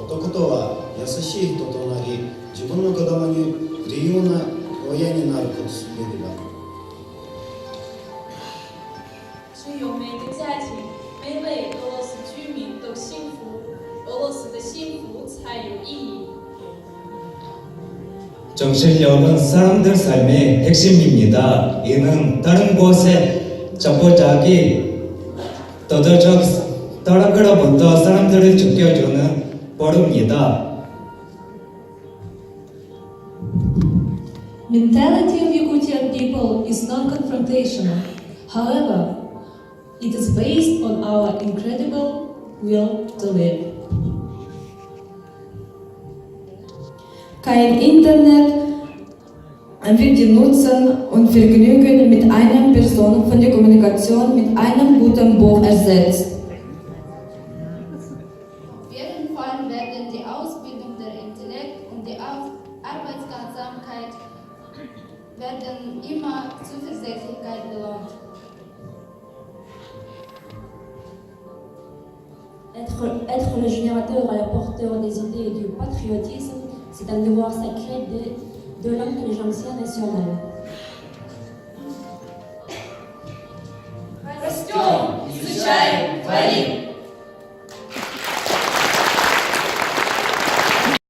男とは優しい人となり、自分の子供に自由な親になることすべきだ。只有每个家庭、每位俄罗斯居民都幸福，俄罗斯的幸福才有意义。 정신력은 사람들 삶의 핵심입니다. 이는 다른 곳에 자포자기 도덕적 타락으로부터 사람들을 지켜주는 보루입니다. Mentality of Yakutian people is non-confrontational. However, it is based on our incredible will to live. Kein Internet wird die Nutzen und Vergnügen mit einer Person von der Kommunikation mit einem guten Buch ersetzt. Auf jeden Fall werden die Ausbildung der Intellekt und die Arbeitsamkeit werden immer Zuversichtlichkeit belohnt. Être le générateur et le porteur des idées et du patriotisme, c'est un devoir sacré de l'intelligentsia nationale. Растем, изучаем, творим.